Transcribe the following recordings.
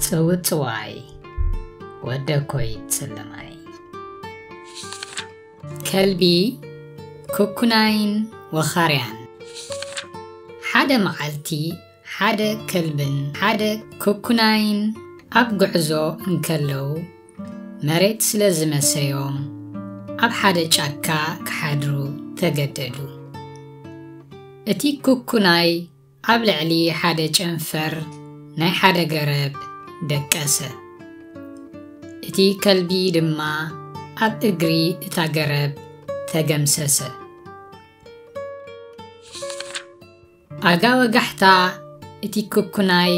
ጽውጽዋይ ወደ ኮይት ሰለማይ። ከልቢ፣ ኩኩናይን ወኻርያን። ሓደ መዓልቲ ሓደ ከልብን ሓደ ኩኩናይን ኣብ ጉዕዞ እንከለዉ፣ መሬት ስለ ዝመሰዮም ኣብ ሓደ ጫካ ክሓድሩ ተገደዱ። እቲ ኩኩናይ ኣብ ልዕሊ ሓደ ጨንፈር ናይ ሓደ ገረብ ደቀሰ። እቲ ከልቢ ድማ ኣብ እግሪ እታ ገረብ ተገምሰሰ። ኣጋ ወጋሕታ፣ እቲ ኩኩናይ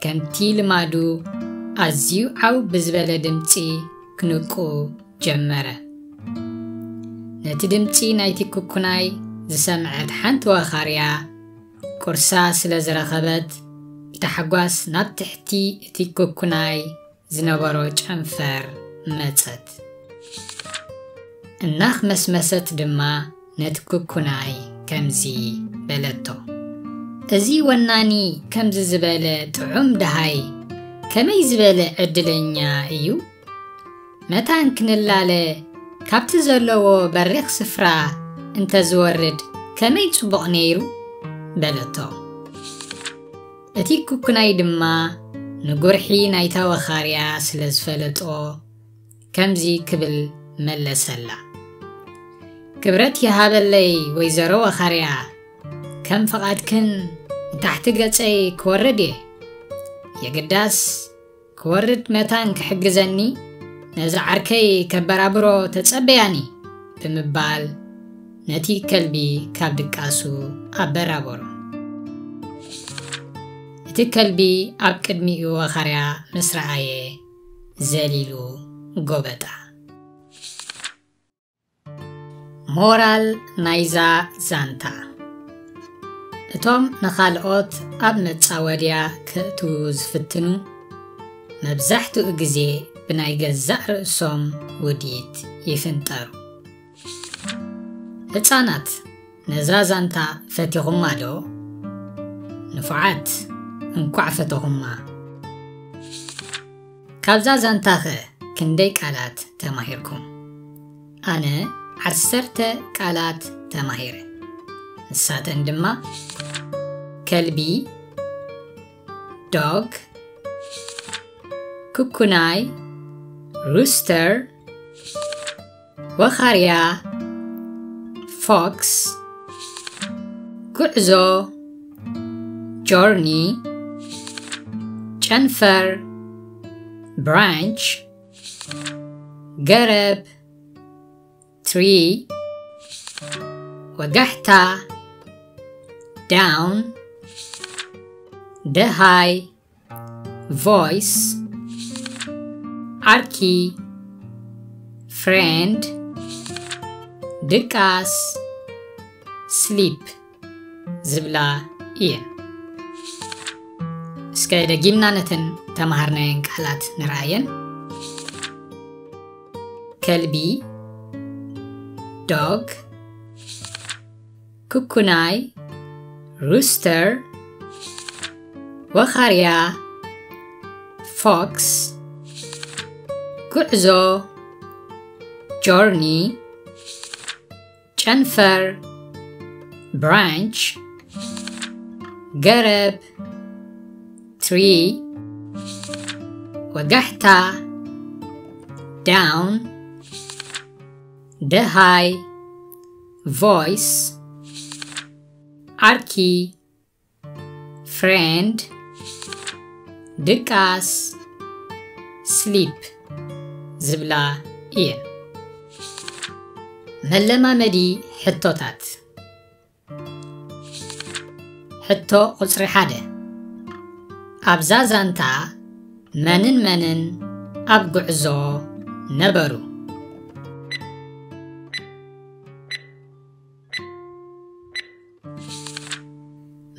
ከምቲ ልማዱ ኣዝዩ ዓው ብዝበለ ድምጺ ክንቁ ጀመረ። ነቲ ድምጺ ናይቲ ኩኩናይ ዝሰምዐት ሓንቲ ወኻርያ፣ ቁርሳ ስለ ዝረኸበት፣ ብታሕጓስ ናብ ትሕቲ እቲ ኩኩናይ ዝነበሮ ጨንፈር መጸት። እናኽመስመሰት ድማ ነቲ ኩኩናይ ከምዚ በለቶ፣ "እዚ ወናኒ ከምዚ ዝበለ ጥዑም ደሃይ ከመይ ዝበለ ዕድለኛ እዩ! መታን ክንላለ ካብቲ ዘለዎ በሪኽ ስፍራ እንተዝወርድ ከመይ ጽቡቕ ነይሩ!" በለቶ። እቲ ኩኩናይ ድማ ንጉርሒ ናይታ ወኻርያ ስለ ዝፈለጦ፣ ከምዚ ክብል መለሰላ፣ "ክብረት ይሃበለይ ወይዘሮ ወኻርያ፣ ከም ፍቓድክን ንታሕቲ ገጸይ ክወርድ እየ። የግዳስ ክወርድ መታን ክሕግዘኒ ነዚ ዓርከይ ከበራብሮ ተጸበያኒ" ብምባል ነቲ ከልቢ ካብ ድቃሱ ኣበራበሮ። እቲ ከልቢ ኣብ ቅድሚኡ ወኻርያ ምስ ረኣየ ዘሊሉ ጎበጣ። ሞራል ናይዛ ዛንታ፣ እቶም ንኻልኦት ኣብ መጻወድያ ከእትዉ ዝፍትኑ፣ መብዛሕትኡ ግዜ ብናይ ገዛእ ርእሶም ውዲት ይፍንጠሩ። ህጻናት፣ ነዛ ዛንታ ፈቲኹማ ዶ? ንፉዓት፣ እንቋዕ ፈተኹማ። ካብዛ ዛንታኸ ክንደይ ቃላት ተማሂርኩም? ኣነ ዓሰርተ ቃላት ተማሂረ። ንሳተን ድማ ከልቢ፣ dog፣ ኩኩናይ፣ rooster፣ ወኻርያ፣ fox፣ ጉዕዞ፣ journey፣ ጨንፈር፣ branch፣ ገረብ፣ tree፣ ወጋሕታ፣ down፣ ደሃይ፣ voice፣ ዓርኪ፣ friend፣ ድቃስ፣ sleep ዝብላ እየን። እስከ ደጊምና ነተን ተማሃርናየን ቃላት ንርኣየን። ከልቢ፣ dog፣ ኩኩናይ፣ rooster፣ ወኻርያ፣ fox፣ ጉዕዞ፣ journey፣ ጨንፈር፣ branch፣ ገረብ፣ tree፣ ወጋሕታ፣ down፣ ደሃይ፣ voice፣ ዓርኪ፣ friend፣ ድቃስ፣ sleep ዝብላ እየን። መለማመዲ ሕቶታት። ሕቶ ቁጽሪ ሓደ፣ ኣብዛ ዛንታ መንን መንን ኣብ ጉዕዞ ነበሩ?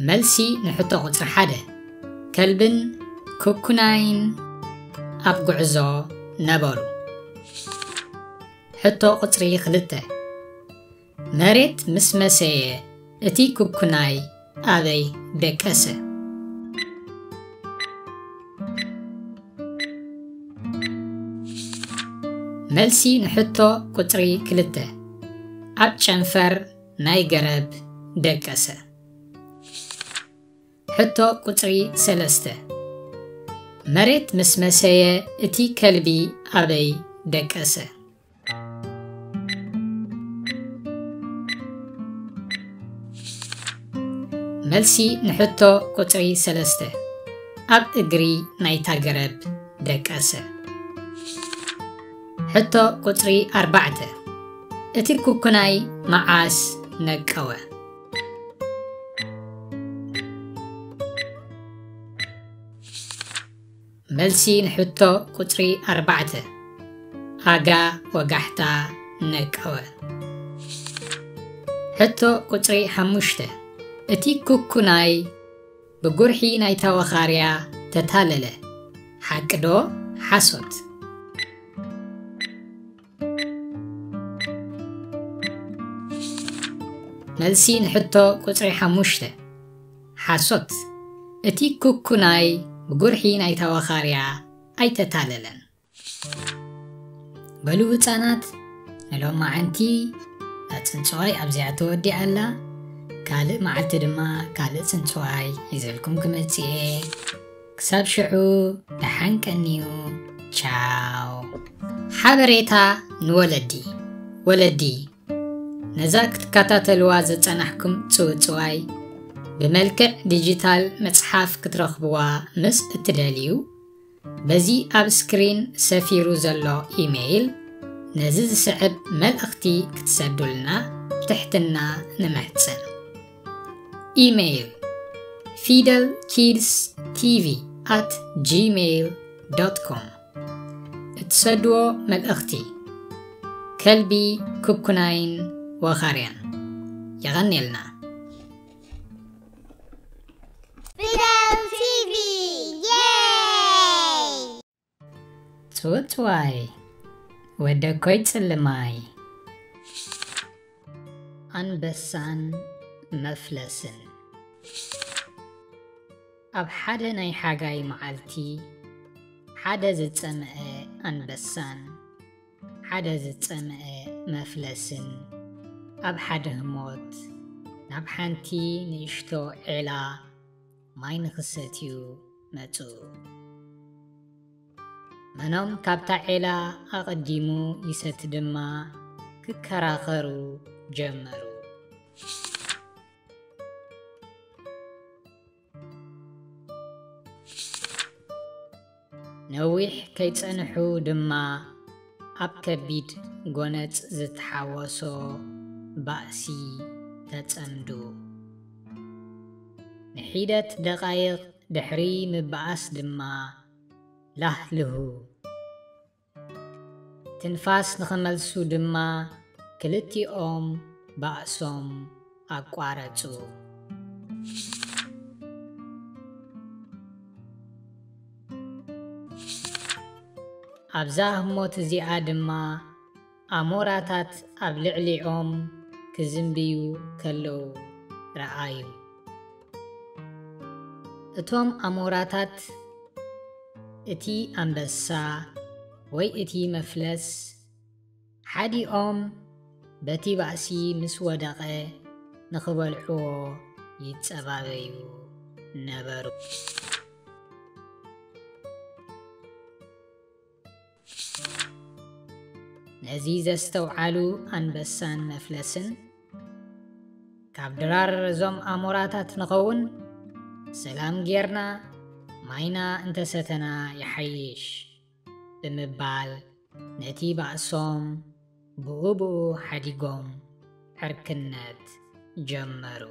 መልሲ ንሕቶ ቁጽሪ ሓደ፣ ከልብን ኩኩናይን ኣብ ጉዕዞ ነበሩ። ሕቶ ቁጽሪ ክልተ፣ መሬት ምስ መሰየ እቲ ኩኩናይ ኣበይ ደቀሰ? መልሲ ንሕቶ ቁጽሪ ክልተ፣ ኣብ ጨንፈር ናይ ገረብ ደቀሰ። ሕቶ ቁጽሪ ሰለስተ፣ መሬት ምስ መሰየ እቲ ከልቢ ኣበይ ደቀሰ? መልሲ ንሕቶ ቁጽሪ ሰለስተ፣ ኣብ እግሪ ናይታ ገረብ ደቀሰ። ሕቶ ቁጽሪ ኣርባዕተ፣ እቲ ኩኩናይ መዓስ ነቀወ? መልሲ ንሕቶ ቁጽሪ ኣርባዕተ፣ ኣጋ ወጋሕታ ነቀወ። ሕቶ ቁጽሪ ሓሙሽተ፣ እቲ ኩኩናይ ብጉርሒ ናይታ ወኻርያ ተታለለ። ሓቂ ዶ ሓሶት? መልሲ ንሕቶ ቁጽሪ ሓሙሽተ፣ ሓሶት። እቲ ኩኩናይ ብጉርሒ ናይታ ወኻርያ ኣይተታለለን። በሉ ህጻናት፣ ንሎማዓንቲ እዛ ጽንጽዋይ ኣብዚኣ ተወዲኣ ኣላ። ካልእ መዓልቲ ድማ ካልእ ጽንጽዋይ ሒዘልኩም ክመጽእ እየ። ክሳብ ሽዑ ደሓን ቀንዩ። ቻው። ሓበሬታ ንወለዲ። ወለዲ፣ ነዛ ክትከታተልዋ ዝጸናሕኩም ጽውጽዋይ ብመልክዕ ዲጂታል መጽሓፍ ክትረኽብዋ ምስ እትደልዩ፣ በዚ ኣብ ስክሪን ሰፊሩ ዘሎ ኢሜይል ነዚ ዝስዕብ መልእኽቲ ክትሰዱልና ብትሕትና ንምሕጽን። ኢሜይል፣ fidelkidstv at gmail dot com። እትሰድዎ መልእኽቲ፣ ከልቢ፣ ኩኩናይን ወኻርያን። የቐንየልና። Fidel T V, yay! ጽውጽዋይ፣ ወደኮይ ጽልማይ። ኣንበሳን መፍለስን። ኣብ ሓደ ናይ ሓጋይ መዓልቲ፣ ሓደ ዝጸምአ ኣንበሳን ሓደ ዝጸምአ መፍለስን ኣብ ሓደ ህሞት ናብ ሓንቲ ንእሽቶ ዔላ ማይ ንኽሰትዩ መጹ። መኖም ካብታ ዔላ ኣቐዲሙ ይሰቲ ድማ ክከራኸሩ ጀመሩ። ነዊሕ ከይጸንሑ ድማ ኣብ ከቢድ ጎነጽ ዝተሓወሶ ባእሲ ተጸምዱ። ንሒደት ደቓይቕ ድሕሪ ምብኣስ ድማ ላህልሁ። ትንፋስ ንኽመልሱ ድማ ክልቲኦም ባእሶም ኣቋረጹ። ኣብዛ ህሞት እዚኣ ድማ ኣሞራታት ኣብ ልዕሊኦም ክዝንብዩ ከለዉ ረኣዩ። እቶም ኣሞራታት እቲ ኣንበሳ ወይ እቲ መፍለስ ሓዲኦም በቲ ባእሲ ምስ ወደቐ ንኽበልዕዎ ይጸባበዩ ነበሩ። ነዚ ዘስተውዓሉ ኣንበሳን መፍለስን፣ ካብ ድራር እዞም ኣሞራታት ንኸውን፣ ሰላም ጌርና ማይና እንተሰተና ይሓይሽ ብምባል፣ ነቲ ባእሶም ብኡ ብኡ ሓዲጎም ዕርክነት ጀመሩ።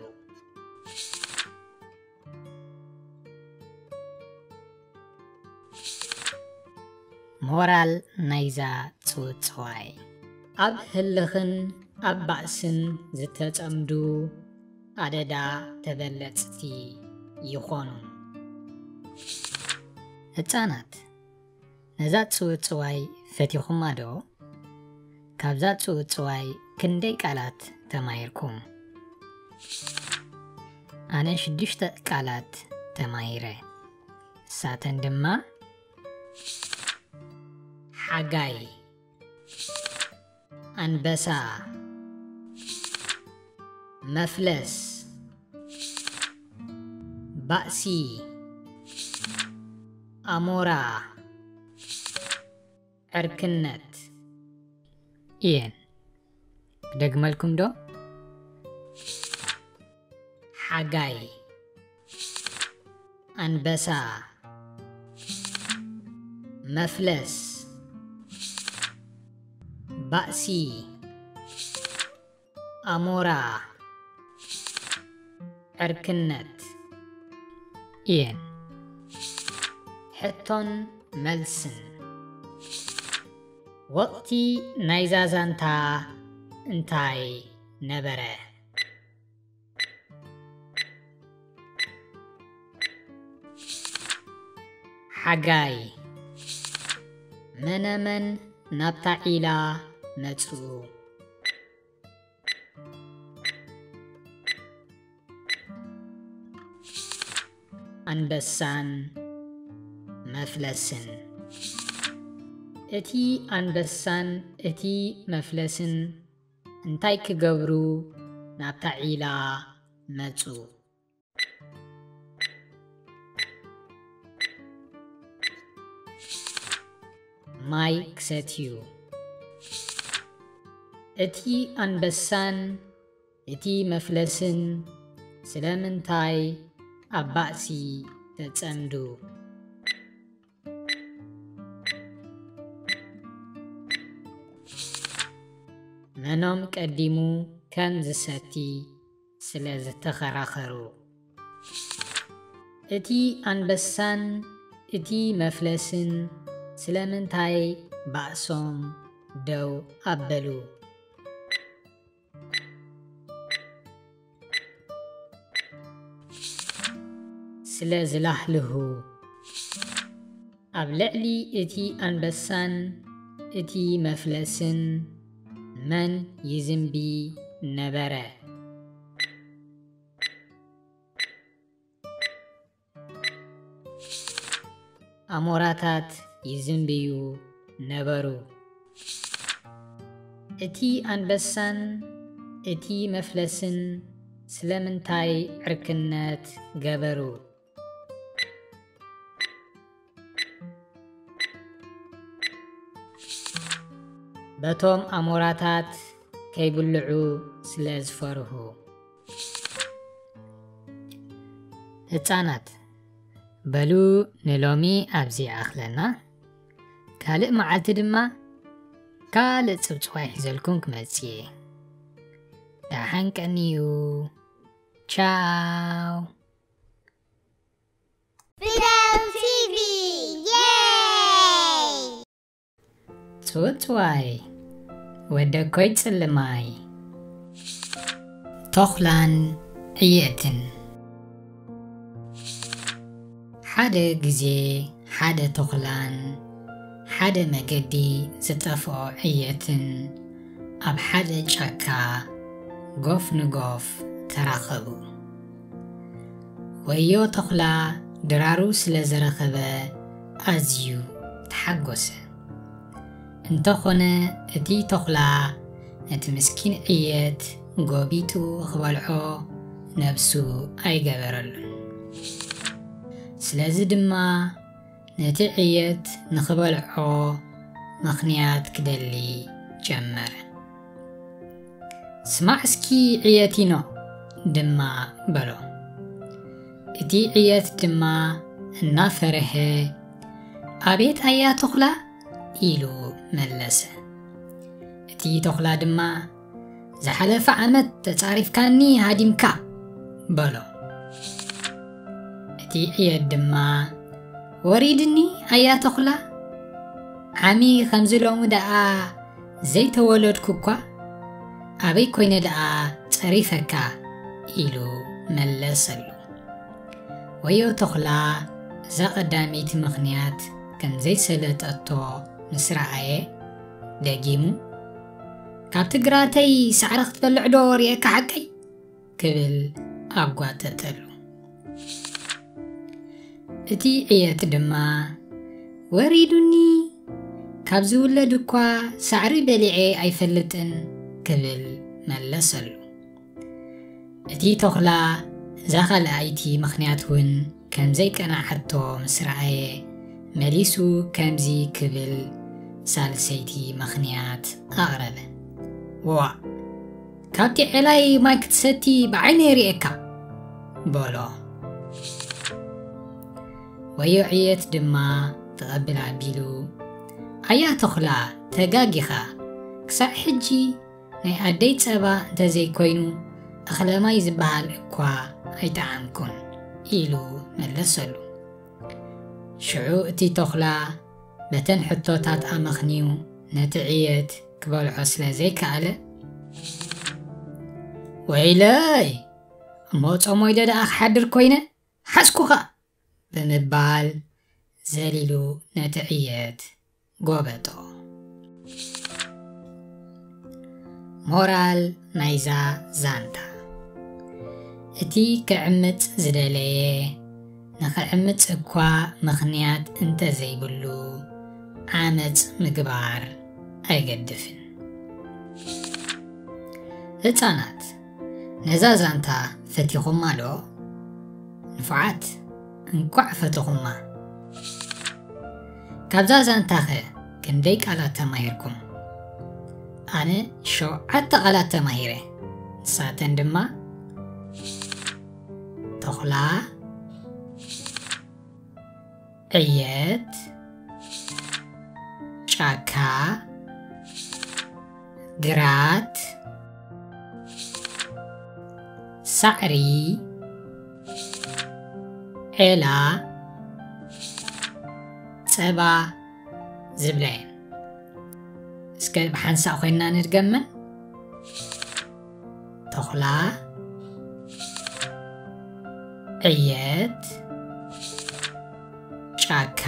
ሞራል ናይዛ ጽውጽዋይ፣ ኣብ ህልኽን ኣብ ባእስን ዝተጸምዱ ኣደዳ ተበለጽቲ ይኾኑ። ህጻናት፣ ነዛ ጽውጽዋይ ፈቲኹማ ዶ? ካብዛ ጽውጽዋይ ክንደይ ቃላት ተማሂርኩም? ኣነ ሽዱሽተ ቃላት ተማሂረ። ንሳተን ድማ ሓጋይ፣ ኣንበሳ፣ መፍለስ፣ ባእሲ፣ ኣሞራ፣ ዕርክነት። እየን። ክደግመልኩም ዶ? ሓጋይ፣ ኣንበሳ፣ መፍለስ፣ ባእሲ፣ ኣሞራ፣ ዕርክነት። እየን። ሕቶን መልስን። ወቕቲ ናይዛ ዛንታ እንታይ ነበረ? ሓጋይ። መነመን ናብታ ዒላ መጹ? ኣንበሳን መፍለስን። እቲ ኣንበሳን እቲ መፍለስን እንታይ ክገብሩ ናብታ ዒላ መጹ? ማይ ክሰትዩ። እቲ ኣንበሳን እቲ መፍለስን ስለምንታይ ኣብ ባእሲ ተጸምዱ? መኖም ቀዲሙ ከም ዝሰቲ ስለ ዝተኸራኸሩ። እቲ ኣንበሳን እቲ መፍለስን ስለምንታይ ባእሶም ደው ኣበሉ? ስለ ዝላህልሁ። ኣብ ልዕሊ እቲ ኣንበሳን እቲ መፍለስን መን ይዝንቢ ነበረ? ኣሞራታት ይዝንብዩ ነበሩ። እቲ ኣንበሳን እቲ መፍለስን ስለምንታይ ዕርክነት ገበሩ? በቶም ኣሞራታት ከይብልዑ ስለ ዝፈርሁ። ህጻናት፣ በሉ ንሎሚ ኣብዚ ይኣኽለና። ካልእ መዓልቲ ድማ ካልእ ጽብጽዋይ ሒዘልኩም ክመጽእ እየ። ደሓን ቀንዩ። ቻው። Fidel T V, yay! ጽውጽዋይ፣ ወደኮይ ጽልማይ። ተኹላን ዕየትን። ሓደ ግዜ ሓደ ተኹላን ሓደ መገዲ ዝጠፍኦ ዕየትን ኣብ ሓደ ጫካ ጎፍ ንጎፍ ተራኸቡ። ወዮ ተኹላ ድራሩ ስለ ዝረኸበ ኣዝዩ ተሓጎሰ። እንተኾነ እቲ ተኹላ ነቲ ምስኪን ዕየት ጎቢጡ ክበልዖ ነብሱ ኣይገበረሉን። ስለዚ ድማ ነቲ ዕየት ንኽበልዖ ምኽንያት ክደሊ ጀመረ። "ስማዕ እስኪ ዕየቲኖ" ድማ በሎ። እቲ ዕየት ድማ እናፈረሀ፣ "ኣቤት ኣያ ተኹላ" ኢሉ መለሰ። እቲ ተኹላ ድማ፣ "ዝሓለፈ ዓመት ተጻሪፍካኒ ሃዲምካ" በሎ። እቲ ዕየት ድማ፣ "ወሪድኒ ኣያ ተኹላ፣ ዓሚ ከምዚ ሎሚ ደኣ ዘይተወለድኩ እኳ፣ ኣበይ ኮይነ ደኣ ጸሪፈካ?" ኢሉ መለሰሉ። ወዮ ተኹላ እዛ ቀዳመይቲ ምኽንያት ከም ዘይሰለጠቶ ምስ ረኣየ፣ ደጊሙ፣ "ካብቲ ግራተይ ሳዕሪ ክትበልዕ ዶ ርእየካ ሓቀይ?" ክብል ኣጓጠጠሉ። እቲ ዕየት ድማ፣ "ወሪዱኒ፣ ካብ ዝውለድ እኳ ሳዕሪ በሊዐ ኣይፈልጥን ክብል መለሰሉ። እቲ ተኹላ እዛ ካልኣይቲ ምኽንያት እውን ከም ዘይቀናዓቶ ምስ ረኣየ፣ መሊሱ ከምዚ ክብል ሳልሰይቲ ምኽንያት ኣቕረበ። "ዋእ፣ ካብቲ ዔላይ ማይ ክትሰቲ ብዓይነይ ርእየካ" በሎ። ወዮ ዕየት ድማ ተቐብል ኣቢሉ፣ "ኣያ ተኹላ፣ ተጋጊኻ፣ ክሳዕ ሕጂ ናይ ኣደይ ጸባ እንተዘይኮይኑ እኽለ ማይ ዝበሃል እኳ ኣይጠዓምኩን" ኢሉ መለሰሉ። ሽዑ እቲ ተኹላ በተን ሕቶታት ኣመኽንዩ ነቲ ዕየት ክበልዖ ስለ ዘይከኣለ፣ "ወይለይ! እሞ ጾም ወይደ ደኣ ክሓድር ኮይነ ሓዝኩኻ!" ብምባል ዘሊሉ ነቲ ዕየት ጎበጦ። ሞራል ናይዛ ዛንታ፣ እቲ ክዕምጽ ዝደለየ ንኽዕምጽ እኳ ምኽንያት እንተዘይብሉ ዓመጽ ምግባር ኣይገድፍን። ህጻናት፣ ነዛ ዛንታ ፈቲኹማ ዶ? ንፉዓት፣ እንቋዕ ፈተኹማ። ካብዛ ዛንታኸ ክንደይ ቃላት ተማሂርኩም? ኣነ ሸውዓተ ቃላት ተማሂረ። ንሳተን ድማ ተኹላ፣ ዕየት፣ ጫካ፣ ግራት፣ ሳዕሪ፣ ዔላ፣ ጸባ ዝብላ እየን። እስከ ብሓንሳእ ኮይንና ንድገመን። ተኹላ፣ ዕየት፣ ጫካ፣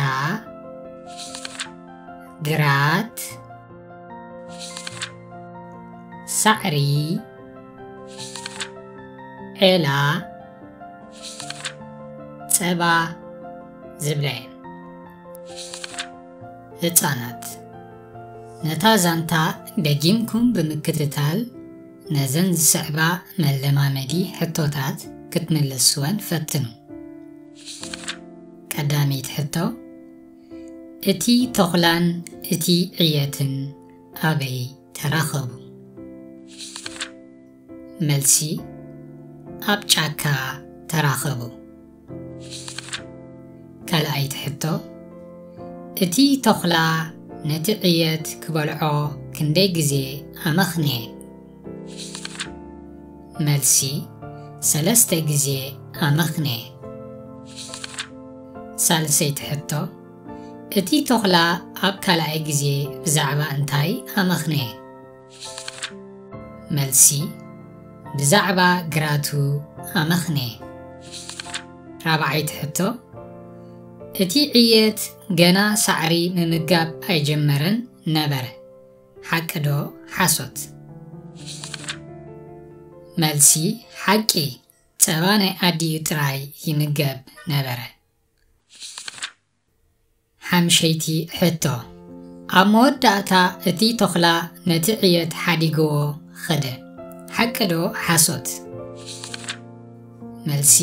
ግራት፣ ሳዕሪ፣ ዔላ፣ ጸባ ዝብላ እየን። ህጻናት፣ ነታ ዛንታ ደጊምኩም ብምክትታል ነዘን ዝስዕባ መለማመዲ ሕቶታት ክትምልስወን ፈትኑ። ቀዳመይቲ ሕቶ፣ እቲ ተኹላን እቲ ዕየትን ኣበይ ተራኸቡ? መልሲ፣ ኣብ ጫካ ተራኸቡ። ካልኣይቲ ሕቶ፣ እቲ ተኹላ ነቲ ዕየት ክበልዖ ክንደይ ግዜ ኣመኽንየ? መልሲ፣ ሰለስተ ግዜ ኣመኽንየ። ሳልሰይቲ ሕቶ፣ እቲ ተኹላ ኣብ ካልኣይ ግዜ ብዛዕባ እንታይ ኣመኽንየ? መልሲ፣ ብዛዕባ ግራቱ ኣመኽንየ። ራብዓይቲ ሕቶ፣ እቲ ዕየት ገና ሳዕሪ ምምጋብ ኣይጀመረን ነበረ። ሓቂ ዶ ሓሶት? መልሲ፣ ሓቂ። ጸባ ናይ ኣዲኡ ጥራይ ይምገብ ነበረ። ሓምሸይቲ ሕቶ፣ ኣብ መወዳእታ እቲ ተኹላ ነቲ ዕየት ሓዲግዎ ኸደ። ሓቂ ዶ ሓሶት? መልሲ፣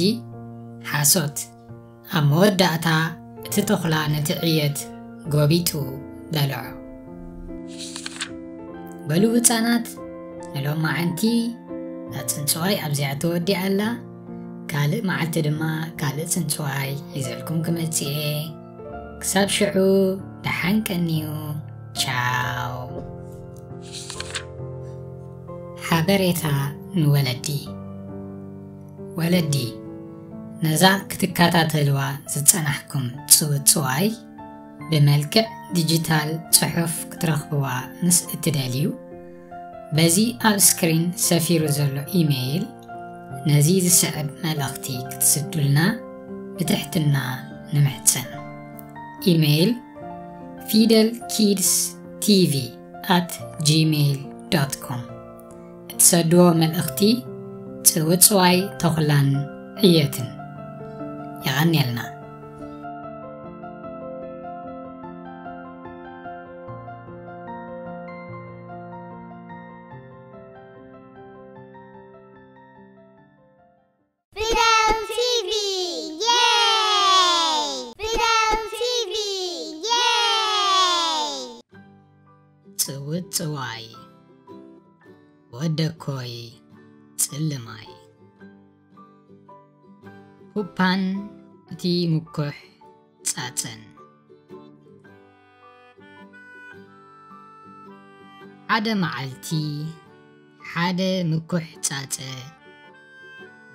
ሓሶት። ኣብ መወዳእታ እቲ ተኹላ ነቲ ዕየት ጎቢጡ በልዖ። በሉ ህጻናት፣ ንሎማዓንቲ እዛ ጽንጽዋይ ኣብዚኣ ተወዲኣ ኣላ። ካልእ መዓልቲ ድማ ካልእ ጽንጽዋይ ሒዘልኩም ክመጽእ እየ። ክሳብ ሽዑ ደሓን ቀንዩ። ቻው። ሓበሬታ ንወለዲ። ወለዲ፣ ነዛ ክትከታተልዋ ዝጸናሕኩም ጽውጽዋይ ብመልክዕ ዲጂታል ጽሑፍ ክትረኽብዋ ምስ እትደልዩ፣ በዚ ኣብ ስክሪን ሰፊሩ ዘሎ ኢሜይል ነዚ ዝስዕብ መልእኽቲ ክትስዱልና ብትሕትና ንምሕጸን። ኢሜይል፣ ፊደል ኪድስ ቲቪ ኣት ጂሜይል ዶት ኮም። እትሰድዎ መልእኽቲ ጽውጽዋይ ተኹላን ዕየትን። የቐንየልና። ጥዋይ፣ ወደኮይ፣ ጽልማይ። ፑፓን እቲ ምኩሕ ጻጸን። ሓደ መዓልቲ፣ ሓደ ምኩሕ ጻጸ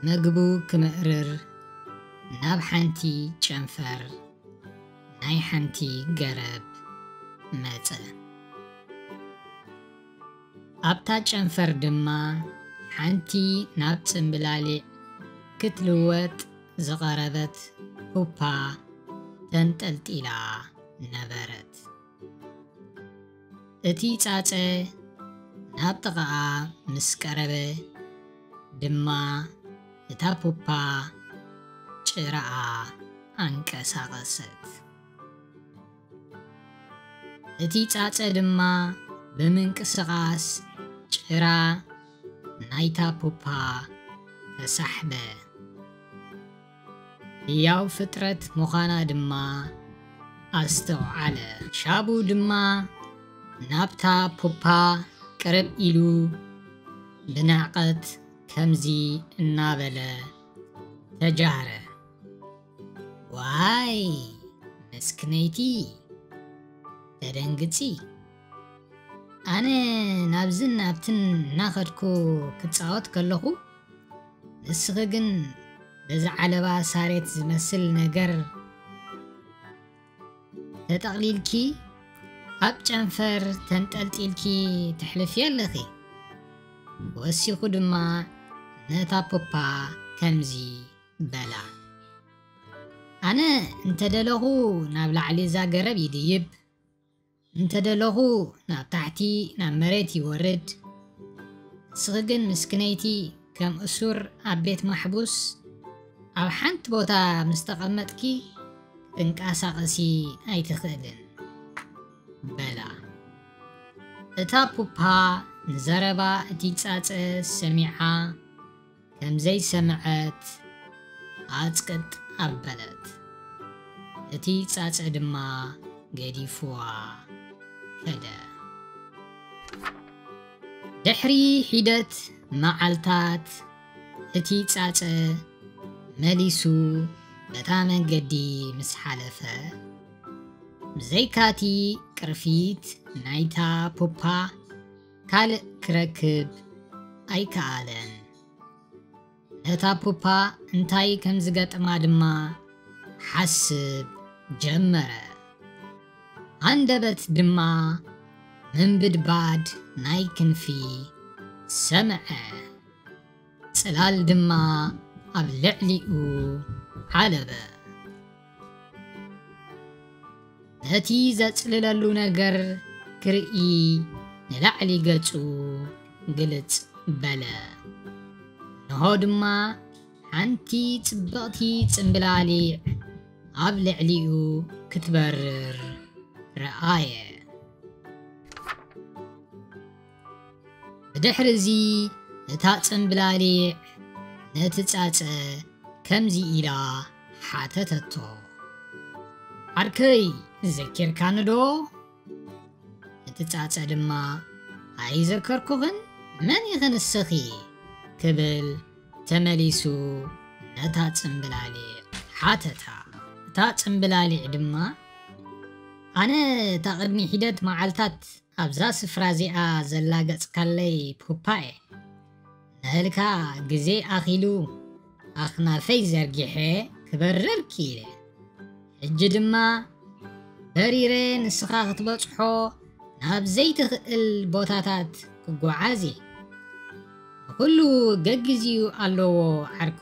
መግቡ ክምእርር ናብ ሓንቲ ጨንፈር ናይ ሓንቲ ገረብ መጸ። ኣብታ ጨንፈር ድማ ሓንቲ ናብ ጽምብላሊዕ ክትልወጥ ዝቐረበት ፑፓ ተንጠልጢላ ነበረት። እቲ ጻጸ ናብ ጥቓኣ ምስ ቀረበ ድማ እታ ፑፓ ጭራኣ ኣንቀሳቐሰት። እቲ ጻጸ ድማ ብምንቅስቓስ ጭራ ናይታ ፑፓ ተሳሕበ። ህያው ፍጥረት ምዃና ድማ ኣስተውዓለ። ሻቡ ድማ ናብታ ፑፓ ቅርብ ኢሉ ብንዕቀት ከምዚ እናበለ ተጃህረ። ዋይ፣ መስክነይቲ፣ ተደንግጺ። ኣነ ናብዝን ናብትን እናኸድኩ ክጻወት ከለኹ፣ ንስኺ ግን በዚ ዓለባ ሳሬት ዝመስል ነገር ተጠቕሊልኪ ኣብ ጨንፈር ተንጠልጢልኪ ተሕልፊ ኣለኺ። ወሲኹ ድማ ነታ ፑፓ ከምዚ በላ። ኣነ እንተደለኹ ናብ ላዕሊ እዛ ገረብ ይድይብ፣ እንተደለኹ ናብ ታሕቲ ናብ መሬት ይወርድ። ንስኺ ግን ምስክነይቲ ከም እሱር ኣብ ቤት ማሕቡስ ኣብ ሓንቲ ቦታ ምስ ተቐመጥኪ ክትንቀሳቐሲ ኣይትኽእልን በላ። እታ ፑፓ ንዘረባ እቲ ጻጸ ሰሚዓ ከም ዘይሰምዐት ኣጽቅጥ ኣበለት። እቲ ጻጸ ድማ ገዲፍዋ ከደ። ድሕሪ ሒደት መዓልታት እቲ ጻጸ መሊሱ በታ መንገዲ ምስ ሓለፈ፣ ብዘይካቲ ቅርፊት ናይታ ፑፓ ካልእ ክረክብ ኣይከኣለን። ነታ ፑፓ እንታይ ከም ዝገጥማ ድማ ሓስብ ጀመረ። ሃንደበት ድማ ምንብድባድ ናይ ክንፊ ሰምዐ። ጽላል ድማ ኣብ ልዕሊኡ ዓለበ። ነቲ ዘጽልለሉ ነገር ክርኢ ንላዕሊ ገጹ ግልጽ በለ። እንሆ ድማ ሓንቲ ጽብቕቲ ጽምብላሊዕ ኣብ ልዕሊኡ ክትበርር ረኣየ። ብድሕርዚ እታ ጽምብላሊዕ ነቲ ጻጸ ከምዚ ኢላ ሓተተቶ፣ "ዓርከይ፣ ዘኪርካኒ ዶ?" እቲ ጻጸ ድማ፣ "ኣይዘከርኩኽን፣ መን ኢኺ ንስኺ?" ክብል ተመሊሱ ነታ ጽምብላሊዕ ሓተታ። እታ ጽምብላሊዕ ድማ፣ "ኣነ እታ ቅድሚ ሒደት መዓልታት ኣብዛ ስፍራ እዚኣ ዘላገጽካለይ ፑፓ እየ። ንህልካ ግዜ ኣኺሉ ኣኽናፈይ ዘርጊሐ ክበርር ክኢለ። ሕጂ ድማ በሪረ ንስኻ ክትበጽሖ ናብ ዘይትኽእል ቦታታት ክጓዓዝ እየ። ንኹሉ ገግዚኡ ኣለዎ ዓርኩ።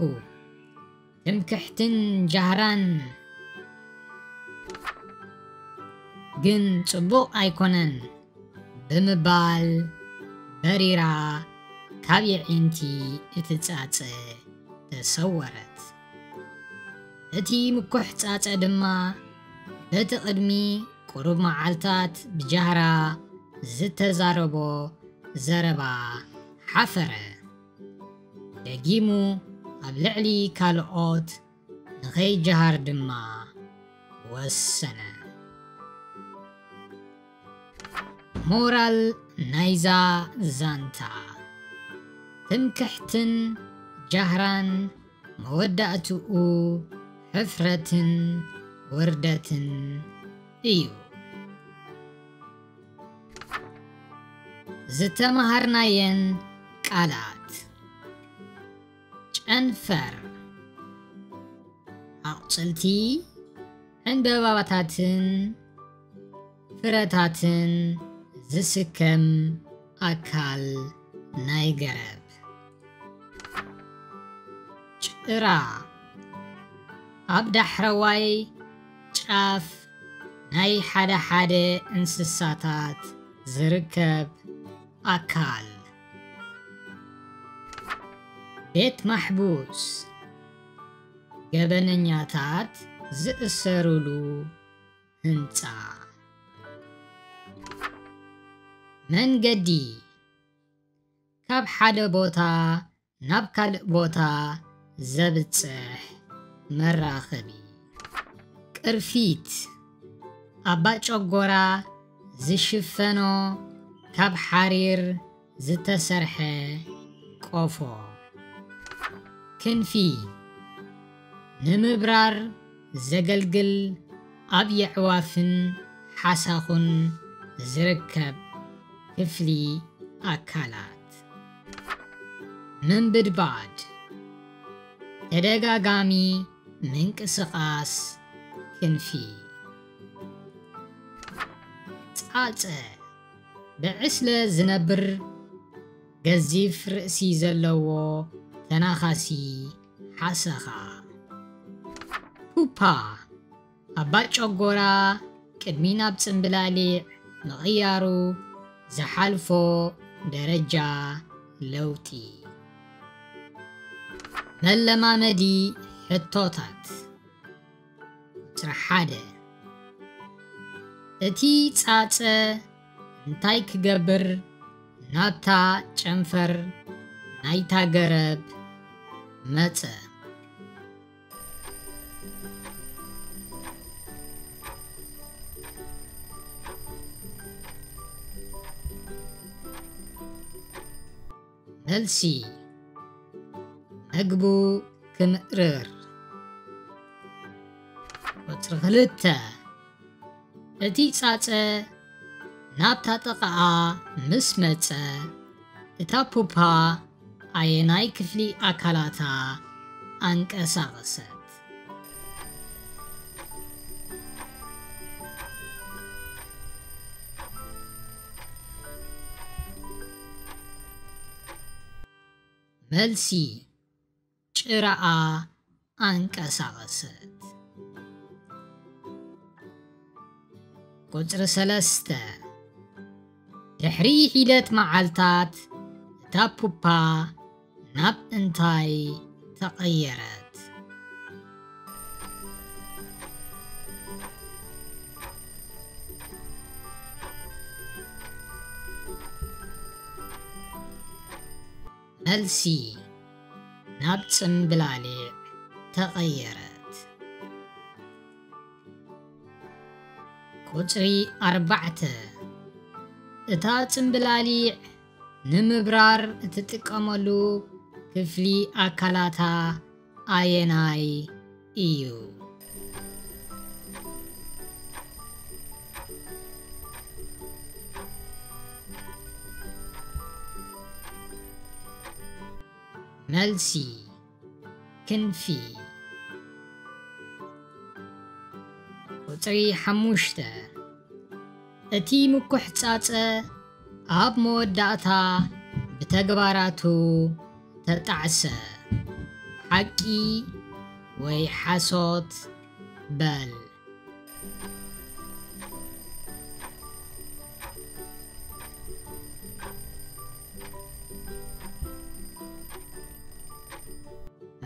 ትምክሕትን ጃህራን ግን ጽቡቕ ኣይኮነን" ብምባል በሪራ ካብ የዒንቲ እቲ ጻጸ ተሰወረት። እቲ ምኩሕ ጻጸ ድማ በቲ ቅድሚ ቁሩብ መዓልታት ብጃህራ ዝተዛረቦ ዘረባ ሓፈረ። ደጊሙ ኣብ ልዕሊ ካልኦት ንኸይጀሃር ድማ ወሰነ። ሞራል ናይዛ ዛንታ፣ ትምክሕትን ጃህራን መወዳእትኡ ሕፍረትን ውርደትን እዩ። ዝተማሃርናየን ቃላት፣ ጨንፈር፣ ኣቑጽልቲ፣ ዕንበባታትን ፍረታትን ዝስከም ኣካል ናይ ገረብ። ጭራ፣ ኣብ ዳሕረዋይ ጫፍ ናይ ሓደ ሓደ እንስሳታት ዝርከብ ኣካል። ቤት ማሕቡስ፣ ገበነኛታት ዝእሰሩሉ ህንጻ። መንገዲ፣ ካብ ሓደ ቦታ ናብ ካልእ ቦታ ዘብጽሕ መራኸቢ። ቅርፊት፣ ኣባጨጎራ ዝሽፈኖ ካብ ሓሪር ዝተሰርሐ ቆፎ። ክንፊ፣ ንምብራር ዘገልግል ኣብ የዕዋፍን ሓሳኹን ዝርከብ ክፍሊ ኣካላት። ምንብድባድ፣ ተደጋጋሚ ምንቅስቓስ ክንፊ። ጻጸ፣ ብዕስለ ዝነብር ገዚፍ ርእሲ ዘለዎ ተናኻሲ ሓሰኻ። ፑፓ፣ ኣባጨጎራ ቅድሚ ናብ ጽምብላሊዕ ምቕያሩ ዝሓልፎ ደረጃ ለውጢ። መለማመዲ ሕቶታት። ቁጽሪ ሓደ፣ እቲ ጻጸ እንታይ ክገብር ናብታ ጨንፈር ናይታ ገረብ መጸ? መልሲ፣ መግቡ ክምእርር። ቁጽሪ ክልተ፣ እቲ ጻጸ ናብታ ጥቓኣ ምስ መጸ፣ እታ ፑፓ ኣየናይ ክፍሊ ኣካላታ ኣንቀሳቐሰት? መልሲ፣ ጭራኣ ኣንቀሳቐሰት። ቁጽሪ ሰለስተ፣ ድሕሪ ሒደት መዓልታት እታ ፑፓ ናብ እንታይ ተቐየረት? መልሲ፣ ናብ ጽምብላሊዕ ተቐየረት። ቁጽሪ ኣርባዕተ፣ እታ ጽምብላሊዕ ንምብራር እትጥቀመሉ ክፍሊ ኣካላታ ኣየናይ እዩ? መልሲ፣ ክንፊ። ቁጽሪ ሓሙሽተ፣ እቲ ምኩሕ ጻጸ ኣብ መወዳእታ ብተግባራቱ ተጣዕሰ። ሓቂ ወይ ሓሶት በል።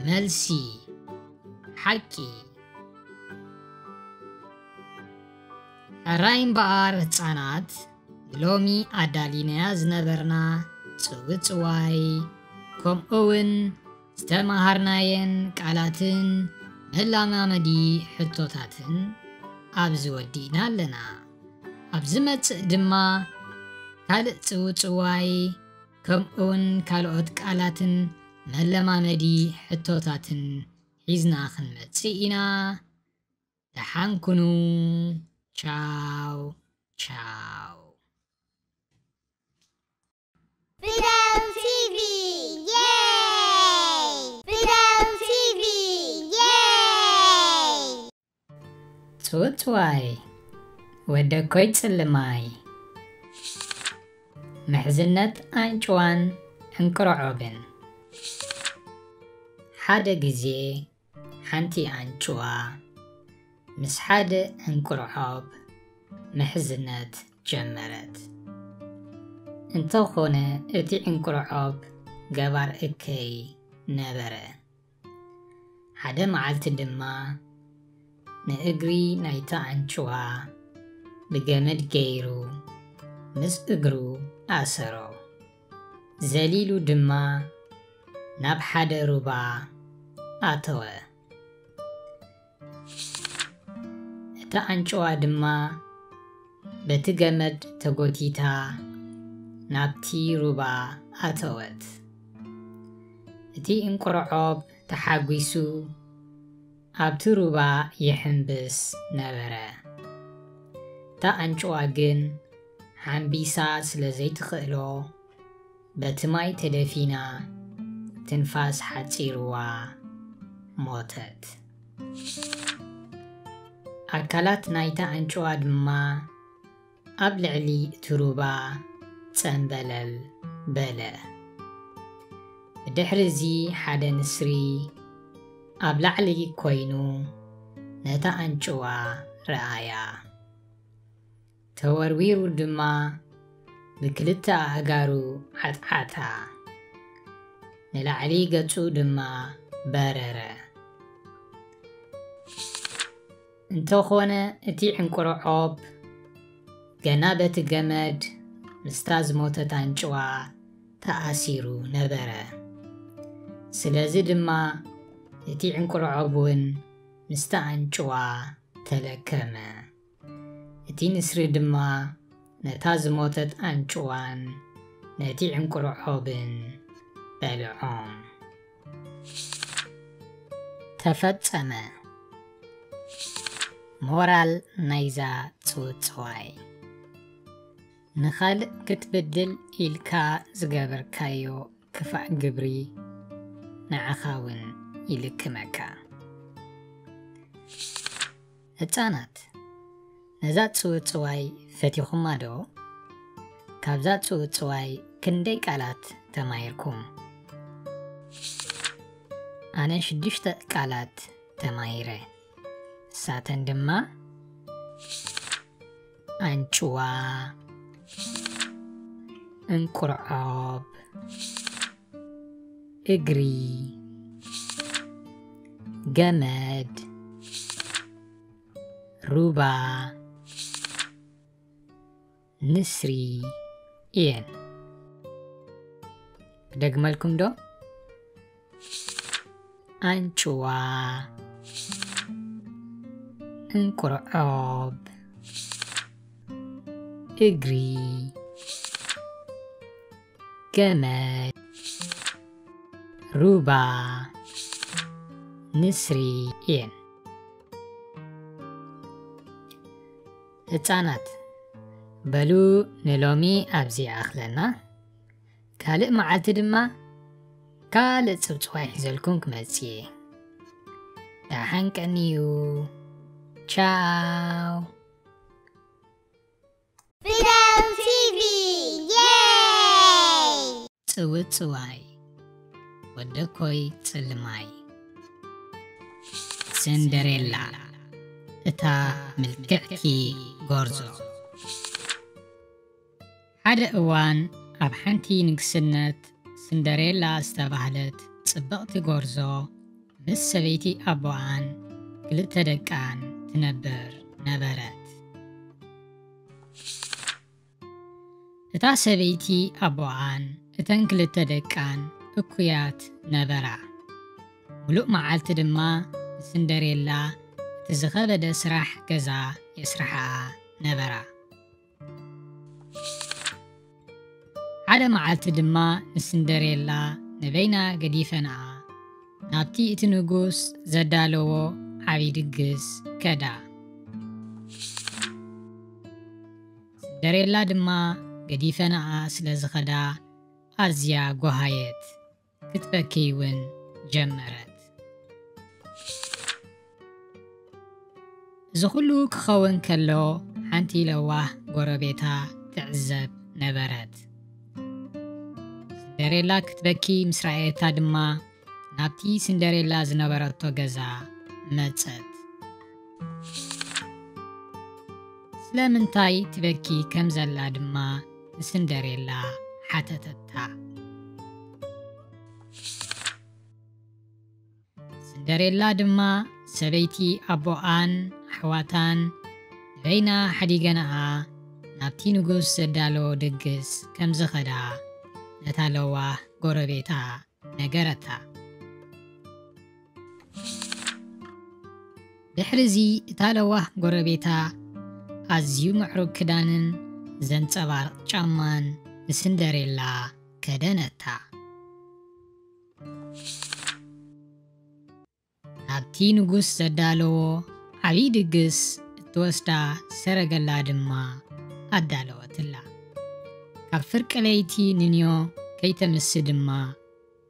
መልሲ፣ ሓቂ። ሕራይ እምበኣር ህጻናት፣ ሎሚ ኣዳሊናያ ዝነበርና ጽውጽዋይ፣ ከምኡ እውን ዝተመሃርናየን ቃላትን መላማመዲ ሕቶታትን ኣብዚ ወዲእና ኣለና። ኣብ ዝመጽእ ድማ ካልእ ጽውጽዋይ ከምኡውን ካልኦት ቃላትን መለማመዲ ሕቶታትን ሒዝና ክንመጽእ ኢና። ደሓን ኩኑ። ቻው ቻው። Fidel T V, yay! Fidel T V, yay! ጽውጽዋይ፣ ወደኮይ ጽልማይ፣ ምሕዝነት ኣንጭዋን ዕንቅርዖብን። ሓደ ግዜ ሓንቲ ኣንጭዋ ምስ ሓደ ዕንቅርዖብ ምሕዝነት ጀመረት። እንተኾነ እቲ ዕንቅርዖብ ገባር እከይ ነበረ። ሓደ መዓልቲ ድማ ንእግሪ ናይታ ኣንጭዋ ብገመድ ገይሩ ምስ እግሩ ኣሰሮ። ዘሊሉ ድማ ናብ ሓደ ሩባ ኣተወ። እታ ኣንጭዋ ድማ በቲ ገመድ ተጎቲታ ናብቲ ሩባ ኣተወት። እቲ እንቁርዖብ ተሓጒሱ ኣብቲ ሩባ ይሕምብስ ነበረ። እታ ኣንጭዋ ግን ሓምቢሳ ስለ ዘይትኽእሎ፣ በቲ ማይ ተደፊና ትንፋስ ሓጺርዋ ሞተት። ኣካላት ናይታ ኣንጭዋ ድማ ኣብ ልዕሊ እቲ ሩባ ጸምበለል በለ። ብድሕሪ እዚ ሓደ ንስሪ ኣብ ላዕሊ ኮይኑ ነታ ኣንጭዋ ረኣያ። ተወርዊሩ ድማ ብክልተ ኣእጋሩ ዓጥዓታ። ንላዕሊ ገጹ ድማ በረረ። እንተኾነ እቲ ዕንቁርዖብ ገና በቲ ገመድ ምስታ ዝሞተት ኣንጭዋ ተኣሲሩ ነበረ። ስለዚ ድማ እቲ ዕንቁርዖብ እውን ምስታ ኣንጭዋ ተለከመ። እቲ ንስሪ ድማ ነታ ዝሞተት ኣንጭዋን ነቲ ዕንቁርዖብን በልዖም። ተፈጸመ። ሞራል ናይዛ ጽውጽዋይ፣ ንኻልእ ክትብድል ኢልካ ዝገበርካዮ ክፋእ ግብሪ ንዓኻ እውን ይልክመካ። ህጻናት፣ ነዛ ጽውጽዋይ ፈቲኹማ ዶ? ካብዛ ጽውጽዋይ ክንደይ ቃላት ተማሂርኩም? ኣነ ሽዱሽተ ቃላት ተማሂረ። ንሳተን ድማ ኣንጭዋ፣ እንቁርዖብ፣ እግሪ፣ ገመድ፣ ሩባ፣ ንስሪ እየን። ክደግመልኩም ዶ? ኣንጭዋ፣ እንቁርዖብ፣ እግሪ፣ ገመድ፣ ሩባ፣ ንስሪ እየን። ህጻናት፣ በሉ ንሎሚ ኣብዚ ይኣኽለና። ካልእ መዓልቲ ድማ ካልእ ጽውጽዋይ ሒዘልኩም ክመጽእ እየ። ደሓን ቀንዩ። ቻው። Fidel T V, yay! ጽውጽዋይ፣ ወደኮይ ጽልማይ። ሲንደሬላ፣ እታ ምልክዕቲ ጎርዞ። ሓደ እዋን ኣብ ሓንቲ ንግስነት ሲንደሬላ ዝተባህለት ጽብቕቲ ጎርዞ ምስ ሰበይቲ ኣቦኣን ክልተ ደቃን ትነብር ነበረት። እታ ሰበይቲ ኣቦኣን እተን ክልተ ደቃን እኩያት ነበራ። ሙሉእ መዓልቲ ድማ ንሲንደሬላ እቲ ዝኸበደ ስራሕ ገዛ የስርሓ ነበራ። ሓደ መዓልቲ ድማ ንስንደሬላ ንበይና ገዲፈንኣ ናብቲ እቲ ንጉስ ዘዳለዎ ዓቢ ድግስ ከዳ። ስንደሬላ ድማ ገዲፈንኣ ስለ ዝኸዳ ኣዝያ ጓሃየት፣ ክትበኪ እውን ጀመረት። እዚ ኩሉ ክኸውን ከሎ ሓንቲ ለዋህ ጎረቤታ ትዕዘብ ነበረት። ስንደሬላ ክትበኪ ምስ ረኣየታ ድማ ናብቲ ስንደሬላ ዝነበረቶ ገዛ መጸት። ስለምንታይ ትበኪ ከም ዘላ ድማ ንስንደሬላ ሓተተታ። ስንደሬላ ድማ ሰበይቲ ኣቦኣን ኣሕዋታን ንበይና ሓዲገንኣ ናብቲ ንጉስ ዘዳለዎ ድግስ ከም ዝኸዳ ነታ ለዋህ ጎረቤታ ነገረታ። ድሕርዚ እታ ለዋህ ጎረቤታ ኣዝዩ ምዕሩግ ክዳንን ዘንጸባርቕ ጫማን ንስንደሬላ ከደነታ። ናብቲ ንጉስ ዘዳለዎ ዓብዪ ድግስ እትወስዳ ሰረገላ ድማ ኣዳለወትላ። ካብ ፍርቂ ለይቲ ንንዮ ከይተምሲ ድማ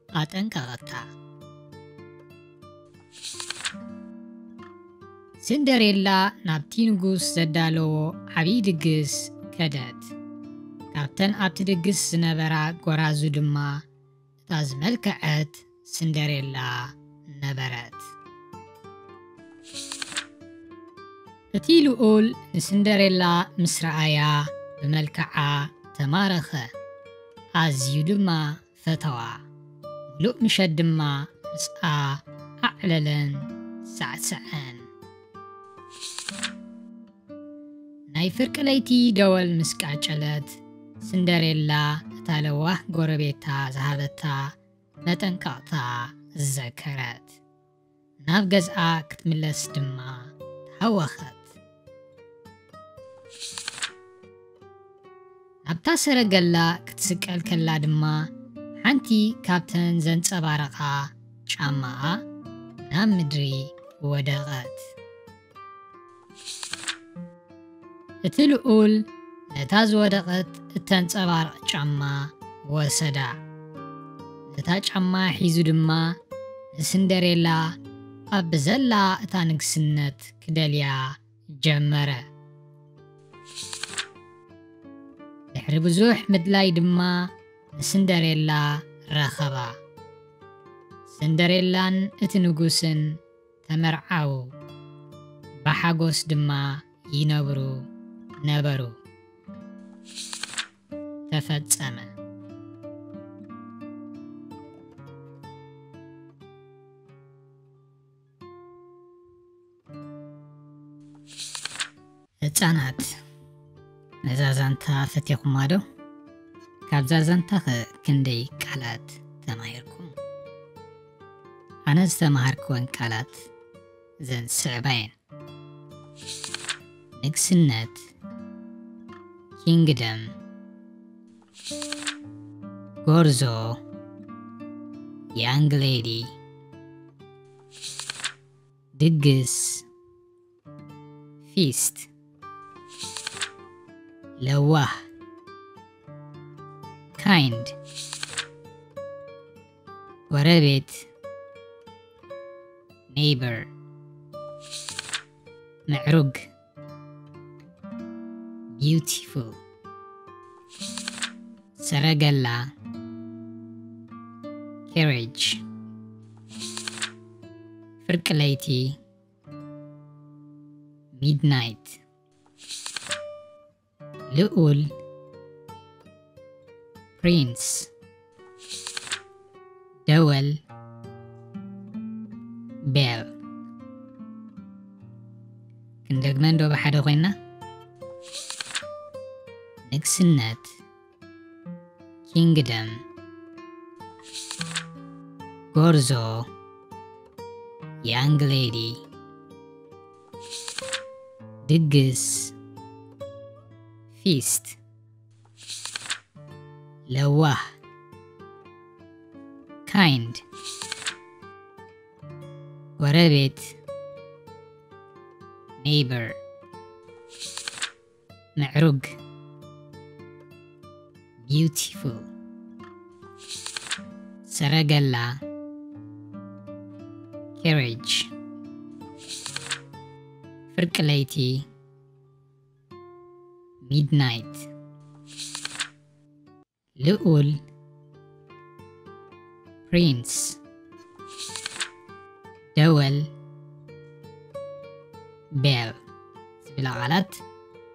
ኣጠንቀቐታ። ስንደሬላ ናብቲ ንጉስ ዘዳለዎ ዓብዪ ድግስ ከደት። ካብተን ኣብቲ ድግስ ዝነበራ ጎራዙ ድማ እታ ዝመልከዐት ስንደሬላ ነበረት። እቲ ልኡል ንስንደሬላ ምስ ረኣያ ብመልክዓ ተማረኸ፣ ኣዝዩ ድማ ፈተዋ። ምሉእ ምሸት ድማ ምስኣ ኣዕለለን ሳዕሰዐን። ናይ ፍርቂ ለይቲ ደወል ምስ ቃጨለት፣ ስንደሬላ እታ ለዋህ ጎረቤታ ዝሃበታ መጠንቀቕታ ዘከረት። ናብ ገዝኣ ክትምለስ ድማ ተሃወኸት። ናብታ ሰረገላ ክትስቀል ከላ ድማ ሓንቲ ካብተን ዘንጸባረቓ ጫማኣ ናብ ምድሪ ወደቐት። እቲ ልኡል ነታ ዝወደቐት እተንጸባርቕ ጫማ ወሰዳ። ነታ ጫማ ሒዙ ድማ ንስንደሬላ ኣብ ብዘላ እታ ንግስነት ክደልያ ጀመረ። ድሕሪ ብዙሕ ምድላይ ድማ ንስንደሬላ ረኸባ። ስንደሬላን እቲ ንጉስን ተመርዓዉ፣ ብሓጎስ ድማ ይነብሩ ነበሩ። ተፈጸመ። ህጻናት፣ ነዛ ዛንታ ፈቲኹማ ዶ? ካብዛ ዛንታ ኸ ክንደይ ቃላት ተማሂርኩም? ኣነ ዝተማሃርክወን ቃላት እዘን ዝስዕባ እየን። ንግስነት፣ ኪንግደም፣ ጎርዞ፣ ያንግ ሌዲ፣ ድግስ፣ ፊስት፣ ለዋህ፣ ካይንድ፣ ጎረቤት፣ ኔይበር፣ ምዕሩግ፣ ቢዩቲፉል፣ ሰረገላ፣ ካሬጅ፣ ፍርቂ ለይቲ፣ ሚድናይት፣ ልኡል፣ ፕሪንስ፣ ደወል፣ ቤል። ክንደግመ እንዶ ብሓደ ኮይና፣ ንግስነት፣ ኪንግደም፣ ጎርዞ፣ ያንግ ሌዲ፣ ድግስ፣ ፊስት፣ ለዋህ፣ kind። ጎረቤት፣ neighbor። ምዕሩግ፣ beautiful። ሰረገላ፣ carriage። ፍርቂ ለይቲ፣ midnight። ልኡል፣ prince። ደወል፣ bell ዝብላ ቃላት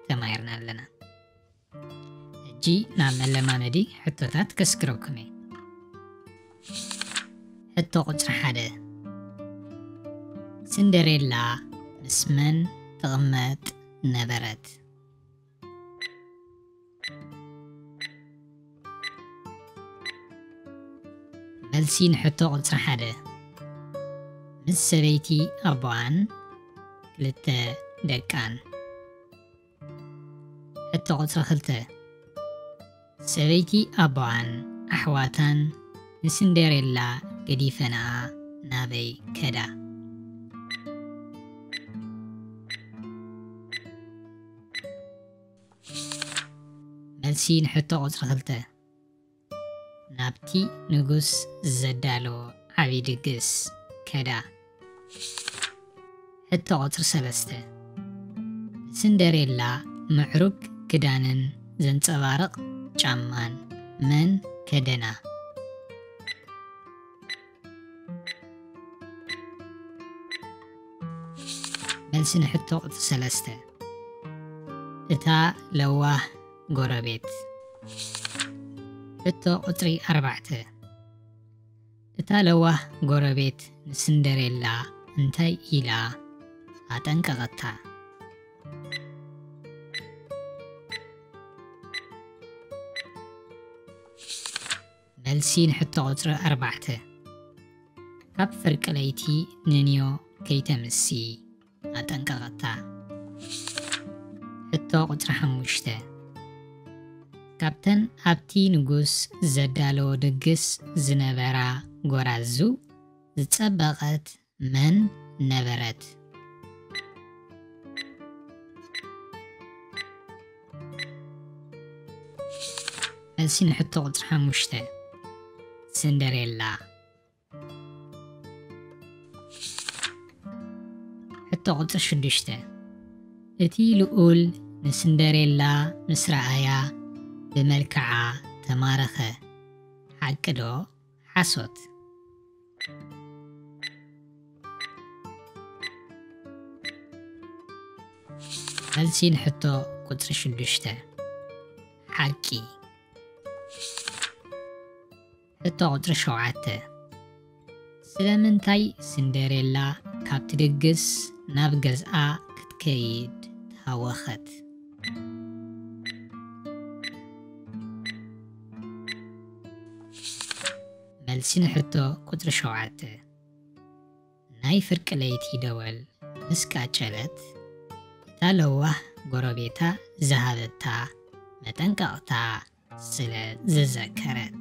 ተማሂርና ኣለና። ሕጂ ናብ መለማመዲ ሕቶታት ከስግረኩም እየ። ሕቶ ቁጽሪ ሓደ፣ ስንደሬላ ምስ መን ትቕመጥ ነበረት? መልሲ ንሕቶ ቁጽሪ ሓደ፣ ምስ ሰበይቲ ኣቦኣን ክልተ ደቃን። ሕቶ ቁጽሪ ክልተ፣ ሰበይቲ ኣቦኣን ኣሕዋታን ንስንደሬላ ገዲፈንኣ ናበይ ከዳ? መልሲ ንሕቶ ቁጽሪ ክልተ፣ ናብቲ ንጉስ ዘዳለዎ ዓቢ ድግስ ከዳ። ሕቶ ቁጽሪ ሰለስተ፣ ንስንደሬላ ምዕሩግ ክዳንን ዘንጸባርቕ ጫማን መን ከደና? መልሲ ንሕቶ ቁጽሪ ሰለስተ፣ እታ ለዋህ ጎረቤት። ሕቶ ቁጽሪ ኣርባዕተ፣ እታ ለዋህ ጎረቤት ንስንደሬላ እንታይ ኢላ ኣጠንቀቐታ? መልሲ ንሕቶ ቁጽሪ ኣርባዕተ፣ ካብ ፍርቂ ለይቲ ንንዮ ከይተምሲ ኣጠንቀቐታ። ሕቶ ቁጽሪ ሓሙሽተ፣ ካብተን ኣብቲ ንጉስ ዘዳለዎ ድግስ ዝነበራ ጎራዙ ዝጸበቐት መን ነበረት? መልሲ ንሕቶ ቁጽሪ ሓሙሽተ፣ ስንደሬላ። ሕቶ ቁጽሪ ሽዱሽተ፣ እቲ ልኡል ንስንደሬላ ምስ ረኣያ ብመልክዓ ተማረኸ። ሓቂ ዶ ሓሶት? መልሲ ንሕቶ ቁጽሪ ሽዱሽተ፣ ሓቂ። ሕቶ ቁጽሪ ሸውዓተ፣ ስለምንታይ ስንደሬላ ካብቲ ድግስ ናብ ገዝኣ ክትከይድ ተሃወኸት? መልሲ ንሕቶ ቁጽሪ ሸውዓተ፣ ናይ ፍርቂ ለይቲ ደወል ምስ ቃጨለት፣ እታ ለዋህ ጎረቤታ ዝሃበታ መጠንቀቕታ ስለ ዝዘከረት።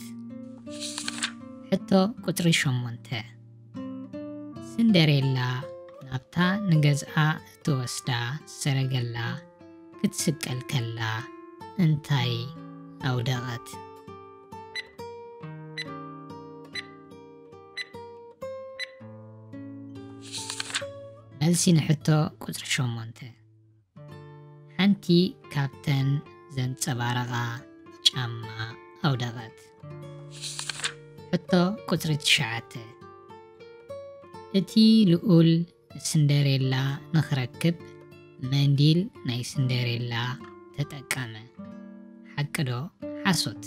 ሕቶ ቁጽሪ ሸሞንተ፣ ስንደሬላ ናብታ ንገዝኣ እትወስዳ ሰረገላ ክትስቀል ከላ እንታይ ኣውደቐት? መልሲ ንሕቶ ቁጽሪ ሸሞንተ፣ ሓንቲ ካብተን ዘንጸባረቓ ጫማ ኣውደቐት። ሕቶ ቁጽሪ ትሽዓተ፣ እቲ ልኡል ስንደሬላ ንኽረክብ መንዲል ናይ ስንደሬላ ተጠቀመ። ሓቂ ዶ ሓሶት?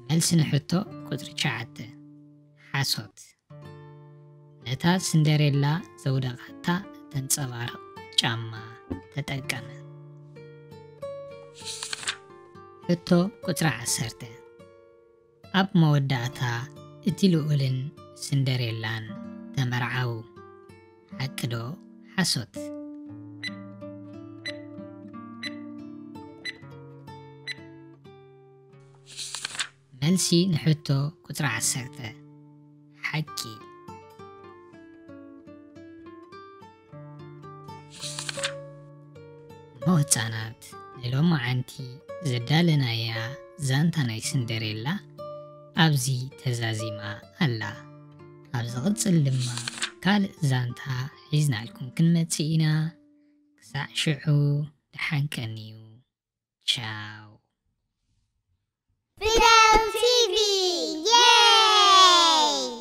መልሲ ንሕቶ ቁጽሪ ትሽዓተ፣ ሓሶት። ነታ ስንደሬላ ዘውደቓታ ተንጸባርቕ ጫማ ተጠቀመ። ሕቶ ቁጽሪ ዓሰርተ፣ ኣብ መወዳእታ እቲ ልኡልን ስንደሬላን ተመርዓዉ። ሓቂ ዶ ሓሶት? መልሲ ንሕቶ ቁጽሪ ዓሰርተ፣ ሓቂ። እሞ ህጻናት፣ ንሎማዓንቲ ዘዳለናያ ዛንታ ናይ ስንደሬላ ኣብዚ ተዛዚማ ኣላ። ኣብ ዝቕጽል ድማ ካልእ ዛንታ ሒዝናልኩም ክንመጽእ ኢና። ክሳዕ ሽዑ ደሓን ቀንዩ። ቻው።